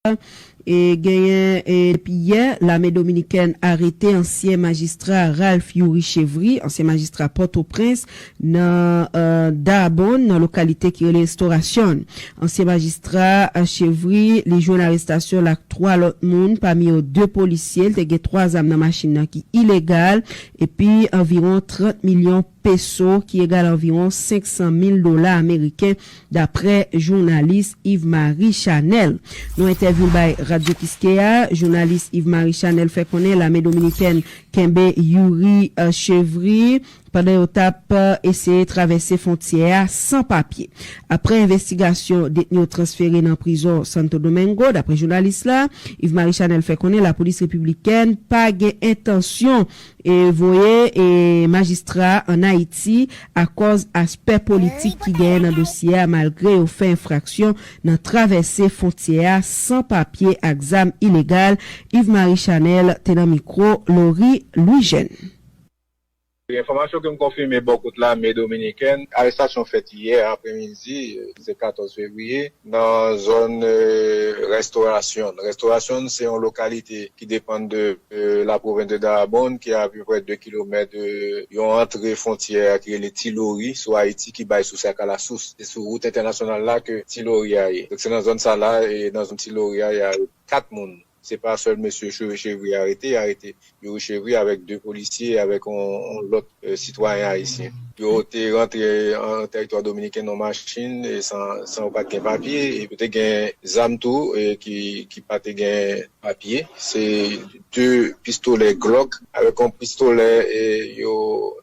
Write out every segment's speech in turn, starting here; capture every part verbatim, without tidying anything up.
E genyen, e, depi yè, lame dominikèn arete ansyen majistra Ralph Youri Chevry, ansyen majistra Pòtoprens, nan, e, Dabon, nan lokalite ki rele Restaurasyon. Ansyen majistra, e, Chevry, li jwenn arestasyon l ak twa lòt moun, pami yo de polisye. Li te gen twa zam nan machin nan ki ilegal, epi anviwon trant milyon peso, ki egal anviwon senk san mil dola ameriken, dapre jounalis Yves Marie Chanel. Nan entèvyou l bay Radyo Kiskeya, jounalis Yves Marie Chanel fè konnen lame dominikèn kenbe Youri, e, Chevry pandan yo t ap, e, eseye travèse fwontyè a san papye. Apre envestigasyon, detni yo transfere nan prizon Santo Domingo, dapre jounalis la. Yves Marie Chanel fè konnen lapolis repiblikèn pa gen entansyon e voye, e, majistra an Ayiti akòz aspè politik ki genyen nan dosye a, malgre yo fè enfraksyon nan travèse fwontyè a san papye ak zam ilegal. Yves Marie Chanel te nan mikwo Laurie Louis Jeune. Enfòmasyon ke m konfime bò kot lame dominikèn, arestasyon fèt yè apremidi, se katòz fevriye, nan zòn, e, Restaurasyon. Restaurasyon se yon lokalite ki depann de, e, la pwovens de Dajabón, ki a apeprè de kilomèt de yon antre fwontyè a ki rele Ti Lori, sou Ayiti, ki bay sou Sèk a la Sous. Se sou wout entènasyonal la ke Ti Lori a ye. Donk, se nan zòn sa la, e nan zòn Ti Lori a, y a kat moun. Se pa sèl mesye Youri Chevry arete, y arete Youri Chevry avèk de polisye, avèk yon, yon lòt, e, sitwayen ayisyen. Yo te rantre an tèritwa dominiken nan machin, e san, san yo pa t gen papye, e yo te gen zam tou, e ki, ki pa te gen papye. Se de pistolè Glock avèk yon pistolè, e yo,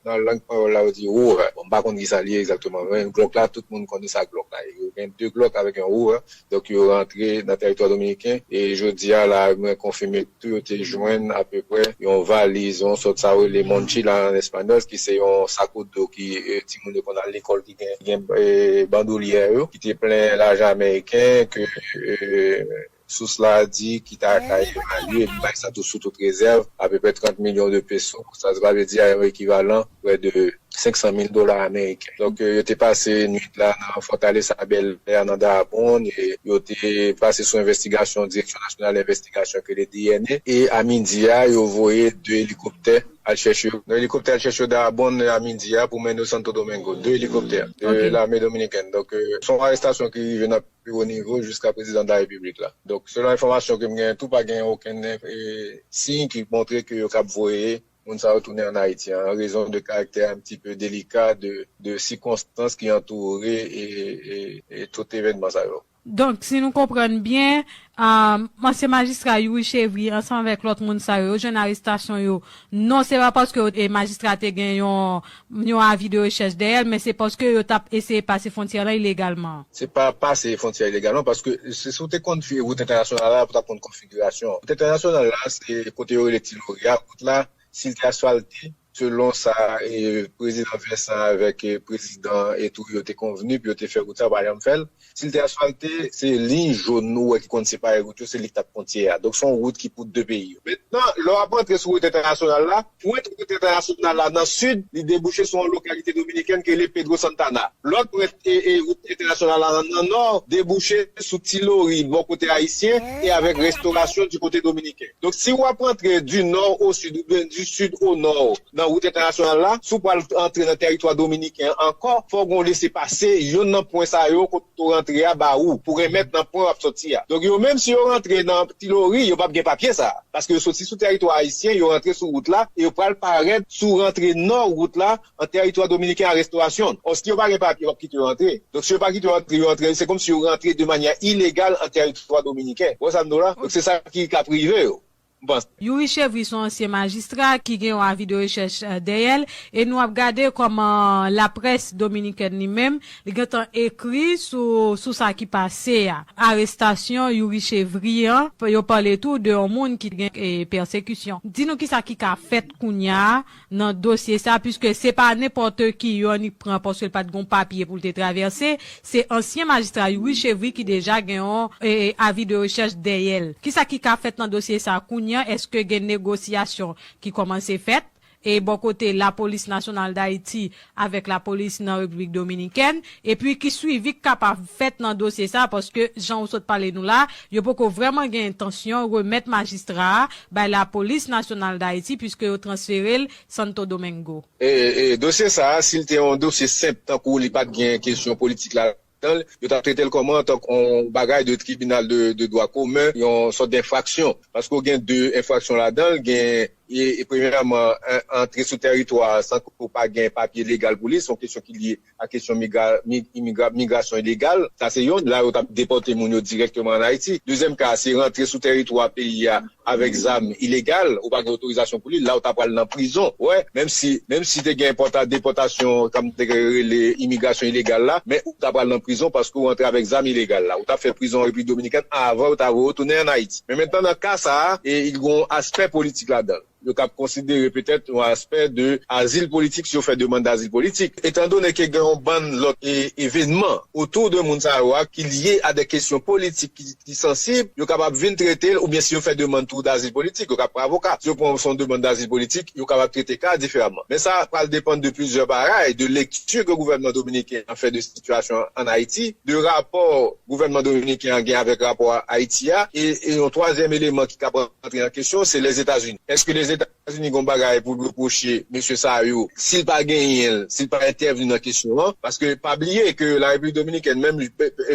nan lang panyòl la, yo di Ruger. Bon, m pa konn ki sa li ye egzakteman, men Glock la, tout moun konnen sa Glock la ye. Yo gen de Glock avèk yon Ruger. Donk, yo rantre nan tèritwa dominiken. E jodi a la, mwen konfime tou, yo te jwenn apeprè yon valiz, yon sòt sa yo rele mochila an espanyòl, ki se yon sakodo ki, e, timoun yo konn al lekòl ki gen, gen, e, bandolyè yo, ki te plen lajan ameriken, ke, e, sous la di ki ta ka evalye, bay sa tou sou tout rezèv, apeprè trant milyon de peso. Sa, sa vle di a yon ekivalan prè de senk san mil dola ameriken. Donk, e, yo te pase nwit la nan Fortaleza Bel Air nan Dajabón, e yo te pase sou envestigasyon, Direksyon Nasyonal Envestigasyon ke le D N A, e a midi a, yo voye de elikoptè al chèche yo. Nan elikoptè al chèche yo Dajabón a midi a pou mennen yo Santo Domingo. De elikoptè de lame dominikèn. Donk, e, se yon arestasyon ki rive nan pi wo nivo jiska prezidan de la repiblik la. Donk, selon enfòmasyon ke m genyen tou, pa gen okenn, e, siy ki montre ke yo kab voye moun sa yo tounen ann Ayiti, an rezon de karaktè un petit peu délicat de, de sikonstans ki antoure e, e, e tout evènman sa yo. Donk, si nou konprann byen, um, ansyen majistra Youri Chevry ansanm avèk lòt moun sa yo, yo jwenn arestasyon yo. Non, se pa paske yo, e, majistra te gen yon, yon avi de rechèch dèyè l, men se paske yo t ap eseye pase fwontyè la ilegalman. Se pa pase fwontyè ilegalman, paske se, si w te konn fi-, wout entènasyonal la, pou w t ap konn konfigirasyon. Wout entènasyonal la, se kote yo rele Ti Lori a, wout la, si l te asfalte, selon sa, e, prezidan Vincent avèk, e, prezidan Etourio te konvni pou yo te fè wout sa, yo pa janm fè l. Si l te asfalte, se liy jòn nou wè ki konn separe wout yo, se li k t ap fwontyè a. Donk, se yon wout ki pou de peyi yo. Mentnan, lè w ap rantre sou wout entènasyonal la, pwent wout entènasyonal la nan sid, li debouche sou yon lokalite dominikèn ki rele Pedro Santana. Lòt pwent e, e wout entènasyonal la nan nò, debouche sou Ti Lori, bò kote ayisyen, e avèk Restaurasyon di kote dominiken. Donk, si w ap rantre du nord au sud oubyen du sud au nord nan wout entènasyonal la, si w pral antre nan tèritwa dominiken an ankò, fò w gen yon lese pase youn nan pwen sa yo kote w rantre a ba ou, pou remèt nan pwen w ap sòti a. Donk, yo menm, si yo rantre nan Ti Lori, yo p ap gen papye sa a. Paske yo soti sou tèritwa ayisyen, yo rantre sou wout la, e yo pral parèt sou rantre nò wout la, an tèritwa dominiken a Restaurasyon. Ò, si yo pa gen papye, yo p ap kite yo antre. Donk, si yo pa kite yo antre, yo antre, se kòmsi yo rantre de manyè ilegal an tèritwa dominiken. Ou wè sa m di w la? Donk, se sa ki ka rive yo, m panse. Youri Chevry se yon ansyen majistra ki gen yon avi de rechèch, eh, dèyè l, e nou ap gade kòman laprès dominikèn li menm, li gentan ekri sou, sou sa ki pase a. Arestasyon Youri Chevry an, yo pale tou de yon moun ki gen, eh, pèsekisyon. Di nou kisa ki ka fèt kounye a, nan dosye sa, piske se pa nenpòt ki yonn li pran paske l pa t gen papye pou l te travèse, se ansyen majistra Youri Chevry ki deja gen yon, e, avi de rechèch dèyè l. Kisa ki ka fèt nan dosye sa kounye a? Èske gen negosyasyon ki kòmanse fèt? e bò kote Lapolis Nasyonal Dayiti avèk lapolis nan Repiblik Dominikèn, epi ki swivi k kapab fèt nan dosye sa, paske jan ou sot pale nou la, yo poko vrèman gen entansyon remèt majistra a bay Lapolis Nasyonal Dayiti, piske yo transfere l Santo Domingo. E, e dosye sa a, si l te yon dosye senp, tankou li pa t gen kesyon politik la, ladan l, yo t ap trete l kòman? Tankou yon bagay de tribinal de, de dwa komen, yon sòt denfraksyon. Paske w gen de enfraksyon ladan l, gen, e, e premyèman, an, antre sou tèritwa san ke w pa gen papye legal pou li, se yon kesyon ki lye a kesyon migra, mi, imigra, migrasyon ilegal. Sa se yonn, la yo t ap depòte moun yo dirèkteman ann Ayiti. Dezyèm ka, se rantre sou tèritwa peyi a avèk zam ilegal, ou pa gen otorizasyon pou li, la ou ta pral nan prizon. Wè, menm si, menm si te gen pòta, depòtasyon, kòm te rele imigrasyon ilegal la, men ou ta pral nan prizon paske ou antre avèk zam ilegal la. Ou ta fè prizon an Repiblik Dominikèn avan ou ta retounen ann Ayiti. Men mentnan, nan ka sa a, e, il gen yon aspè politik ladan l. Yo kab konsidere petèt yon aspè de azil politik si yo fè demann dazil politik. Etandone ke gen yon bann lòt e, evènman otou de moun sa yo a ki lye a de kesyon politik ki ki sansib, yo kapab vin trete l, oubyen si yo fè demann tou dazil politik, yo kab pran avoka. Si yo pran yon demann dazil politik, yo kapab trete ka a diferaman. Men sa pral depann de plizyè bagay, de lekti ke gouvènman dominiken an fè de sitiyasyon an Ayiti, de rapò gouvènman dominiken an gen avèk rapò a Ayiti a, e, e yon twazyèm eleman ki kapab antre an kesyon, se Lèzetazini. Èske Lèzetazini gen yon bagay pou l repwoche mesye sa yo, si l pa genyen l, si l pa entèvni nan kesyon an? Paske pa bliye ke Larepiblik Dominikèn, menm,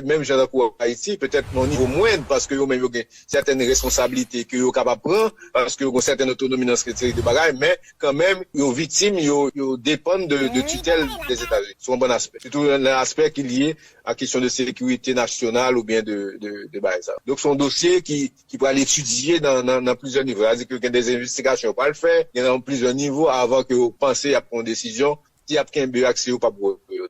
menm jan tankou Ayiti, petèt nan yon nivo mwen, paske yo menm yo gen sètèn responsablite ke yo kapab pran, paske yo gen sètèn otonomi nan seri de bagay, men kanmenm, yo viktim, yo, yo depann de, de titèl Lèzetazini, sou yon bann aspè. Sitou nan aspè ki lye a kesyon de sekirite nasyonal oubyen de, de, de bagay sa. Donk, se yon dosye ki, ki pral etidye nan, nan, nan plizyè nivo. Sa vle di ke gen de envestigasyon yo pral fè, gen nan plizyè nivo avan ke yo panse y ap pran yon desizyon, si y ap kenbe yo ak si yo p ap kenbe yo.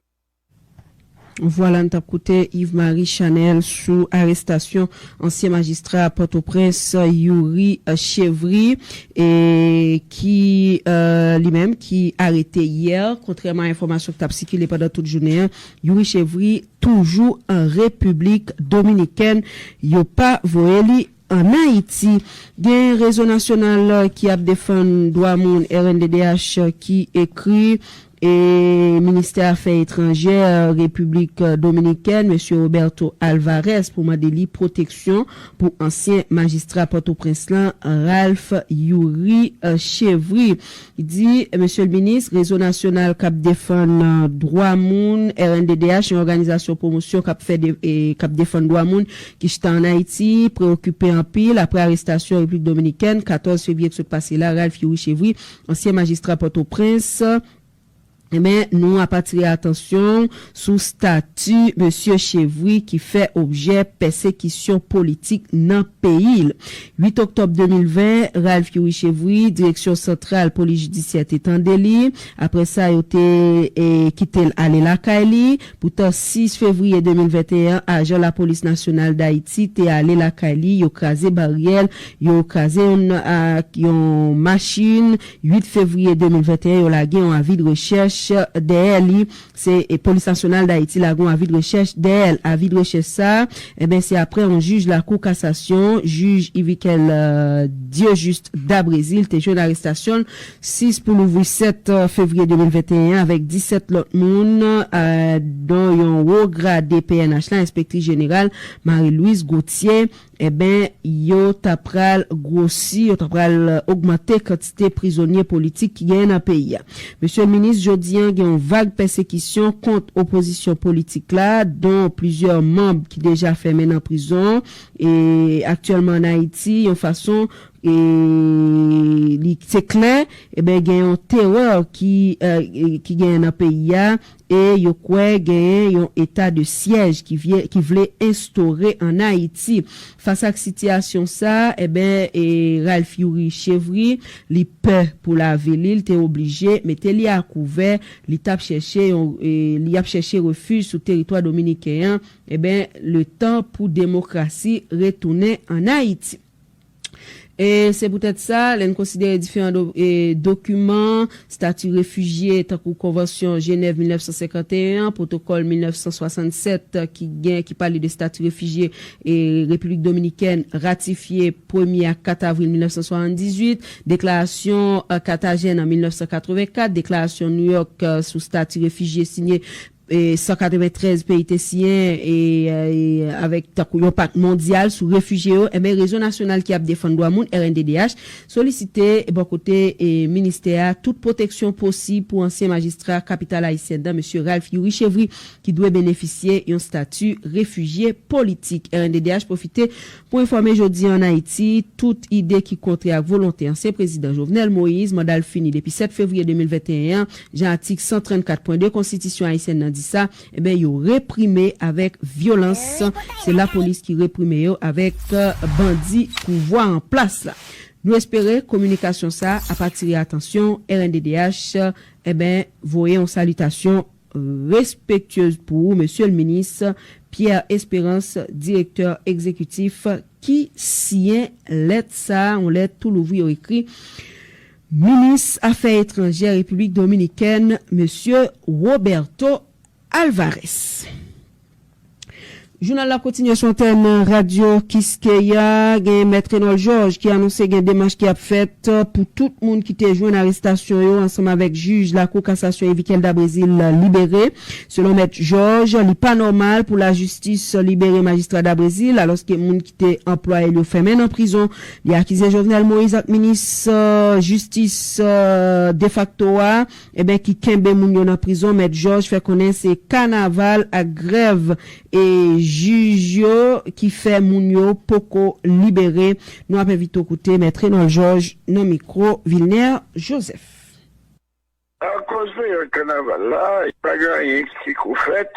Vwala, n t ap koute Yves Marie Chanel sou arestasyon ansyen majistra Pòtoprens, Youri, eh, Chevry, e ki, eh, li menm ki arete yè, kontrèman a enfòmasyon ki t ap sikile pandan tout jounen an. Youri Chevry toujou an Repiblik Dominikèn, yo pa voye li ann Ayiti. Gen Rezo Nasyonal ki ap defann dwa moun, R N D D H, ki ekri e ministè afè etranjè Repiblik Dominikèn, mesye Roberto Alvarez, pou mande li pwoteksyon pou ansyen majistra Pòtoprens lan, Ralph Youri, eh, Chevry. Li di, mesye l minis, Rezo Nasyonal k ap defann, eh, dwa moun, R N D D H, yon òganizasyon pwomosyon k ap fè de, e, k ap defann dwa moun ki chita ann Ayiti, preokipe anpil apre arestasyon Repiblik Dominikèn, katòz fevriye k sot pase la, Ralph Youri Chevry, ansyen majistra Pòtoprens. Enben, nou ap atire atansyon sou stati mesye Chevry ki fè objè pèsekisyon politik nan peyi l. Uit oktòb de mil ven, Ralph Youri Chevry, Direksyon Santral Polis Jidisyè te tande li. Apre sa, yo te, e, kite l ale lakay li. Poutan, sis fevriye de mil venteyen an, ajan Lapolis Nasyonal d Ayiti te ale lakay li. Yo kraze baryè l, yo kraze yon, a, yon machin. Uit fevriye de mil venteyen, yo lage yon avi de rechèch dèyè li. Se, e, Polis Nasyonal d Ayiti lage yon avi de rechèch dèyè l. Avi de rechèch sa a, enben, se apre yon jij Lakou Kasasyon, jij Yvikel, e, Dieujuste Dabrezil, te jwenn arestasyon l sis pou louvri sèt fevriye de mil venteyen an avèk disèt lòt moun, e, dont yon wo grade P N H la, enspektris jeneral Marie Louise Gauthier. Enben, yo ta pral gwosi, yo ta pral ogmante kantite prizonye politik ki genyen nan peyi a. Mesye minis, jodi a, gen yon vag pèsekisyon kont opozisyon politik la, dont plizyè manm ki deja fèmen nan prizon, e aktyèlman ann Ayiti, yon fason, e li, se klè, enben, gen yon terè ki, e, e, ki genyen nan peyi a, e yo kwè genyen yon eta de syèj ki vye, ki vle enstore ann Ayiti. Fas ak sitiyasyon sa, enben, e, Ralph Youri Chevry, li pè pou lavi li, li te oblije mete li a kouvè, li t ap chèche yon, e, li ap chèche refij sou teritwa dominiken an, enben, letan pou demokrasi retounen ann Ayiti. E se poutèt sa, lè n konsidere diferan do, e, dokiman, stati refijye, tankou Konvansyon Jenèv mil nèf san senkanteyen an, Pwotokòl mil nèf san swasannsèt, ki gen, ki pale de stati refijye, e, Repiblik Dominikèn ratifye premye a kat avril mil nèf san swasanndizuit, Deklarasyon, e, Katajèn an mil nèf san katrevenkat, Deklarasyon Nouyòk, e, sou stati refijye sinye e, san katreventrèz peyi te siyen, e, e, avèk tankou yon pak mondyal sou refijye yo, enben, Rezo Nasyonal ki ap defann dwa moun, R N D D H, solisite bò kote, e, ministè a tout pwoteksyon posib pou ansyen majistra kapital ayisyèn nan, mesye Ralph Youri Chevry, ki dwe benefisye yon stati refijye politik. R N D D H pwofite pou enfòme jodi an Ayiti, tout ide ki kontrè ak volonte ansyen prezidan Jovenel Moïse, manda l fini depi sèt fevriye de mil venteyen an, jan atik san trannkat pwen de konstitisyon ayisyèn nan di sa, enben, yo reprime avèk vyolans. Se lapolis ki reprime yo avèk, e, bandi pouvwa an plas la. Nou espere kominikasyon sa ap atire atansyon R N D D H, enben, voye yon salitasyon respektyez pou ou, mesye l minis Pierre Espérance, direktè egzekitif, ki siyen lèt sa, yon lèt tou louvri yo ekri minis afè etranjè Repiblik Dominikèn, mesye Roberto Alvarez. Jounal la kontinye sou antèn radyo Kiskeya. Gen Mèt Renòl Jòj ki anonse gen demach ki ap fèt pou tout moun ki te jwenn arestasyon yo ansanm avèk jij Lakou Kasasyon Evikel Dabrésil libere. Selon Mèt Jòj, li pa nòmal pou lajistis libere majistra Dabrésil, alòske moun ki te anplwaye l yo fèmen nan prizon. Li akize Jovenel Moïse ak minis, e, jistis, e, defakto a, enben, ki kenbe moun yo nan prizon. Mèt Jòj fè konnen se kanaval ak grèv e jij yo ki fè moun yo poko libere. Nou ap envite w koute Mèt Renòl Jòj nan mikwo Vilner Joseph. Akoz peryòd kanaval la, pa gen anyen ki ko fèt,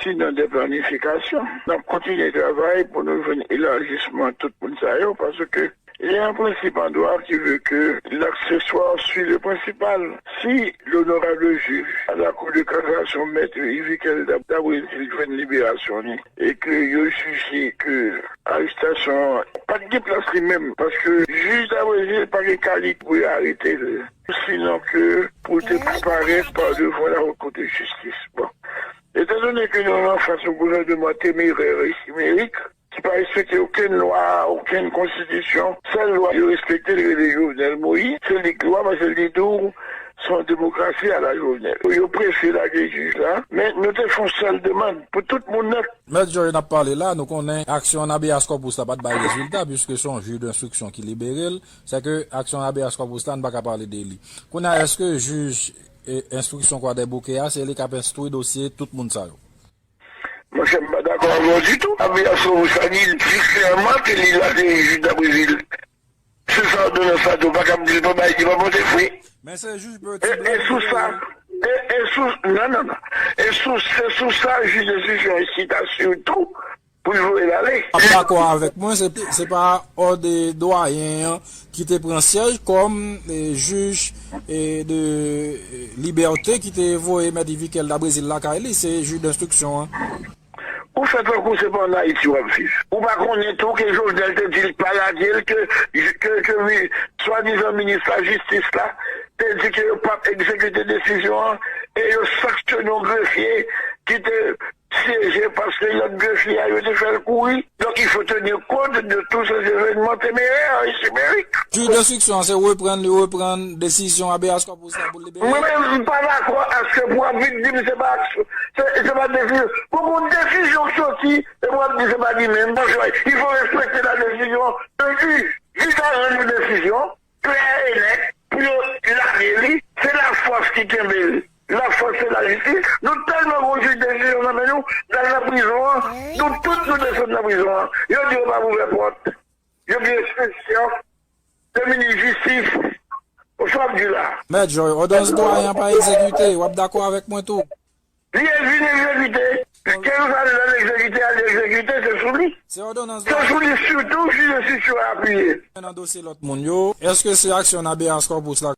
sinon de planifikasyon. N ap kontinye travay pou nou jwenn elajisman tout moun sa yo, paske il y a un principe en droit qui veut que l'accessoire suit le principal. Si l'honorable juge à la Cour de cassation, Mèt Yvikel Dab-, Dabrésil, jwenn liberasyon li, e ke yo jije ke arestasyon an pa t gen plas li menm, paske jij Dabrésil pa gen kalite pou yo arete l, sinon ke pou te parèt pa devan la Haute Cour de Justice. Bon. Etandone ke nou anfas yon gouvènman temerè e chimerik, ki pa respekte okenn lwa, okenn konstitisyon, sèl lwa yo respekte, li rele Jovenel Moïse, se li k lwa, paske li di w se yon demokrasi a la Jovenel. Yo prese lage jij la, men nou te fè yon sèl demann pou tout moun nèt. Mèt Jòj, n ap pale la, nou konnen aksyon an habeas corpus la pa t bay rezilta, piske se yon jij denstriksyon ki libere l, sèke aksyon habeas corpus la, n pa ka pale de li. Kounye a, èske jij, e, enstriksyon Kwadèboukè a, se li k ap enstwi dosye tout moun sa yo? Monchè, m pa dakò avè w ditou. Habeas corpus la di klèman ke li la se jij Dabrésil. Se sa òdonans la di w, pa ka di l pa bay, di pa pote fwi. Men se jij Bertie E, e Blanc sou ki sa, te e, e sou, non, non, non. E sou, se sou sa jij enstriksyon an chita sitou pou l voye l ale. Ap dakò avèk mwen, se, se pa òd dwayen an ki te pran syèj kòm, e, jij, e, de, e, libète ki te voye Mèt Yvikel Dabrésil lakay li, se jij denstriksyon an. Ou fè tankou se pa ann Ayiti w ap viv. Ou pa konnen tou ke Jovenel te di l pa lage l, ke, ke, ke mi-, swadizan minis lajistis la te di ke yo p ap egzekite desizyon an, e yo sanksyone yon grefye ki te syeje paske lòt grefye a yo te fè l kouri. Donc, il faut tenir compte de tous ces événements téméraires et chimériques. Jij denstriksyon an se reprann, li reprann desizyon habeas corpus la pou l libere. Mwen menm, m pa dakò aske pou w ap vin di m se pa, se, se pa desizyon. Pou, pou desizyon k soti, e pou w ap di se pa li menm. Monchè, il faut respecter la décision de juge. Jij la rann yon desizyon klè e nèt pou yo lage li. Se lafòs ki kenbe l. Lafòs se lajistis. Nou tèlman gon jij desizyon nan men nou, n al nan prizon an, nou tout nou desann nan prizon an. Yo di yo p ap ouvè pòt. Yo gen enstriksyon de minis jistis. Ou sa w ap di la? Mèt Jòj, òdonans dwayen an pa egzekite, w ap dakò avèk mwen tou? Li vin egzekite. Kèlkeswa lè l egzekite, al egzekite, se sou li. Se òdonans dwayen. Se sou li sitou jij enstriksyon an apiye. Nan dosye lòt moun yo, èske se aksyon habeas corpus la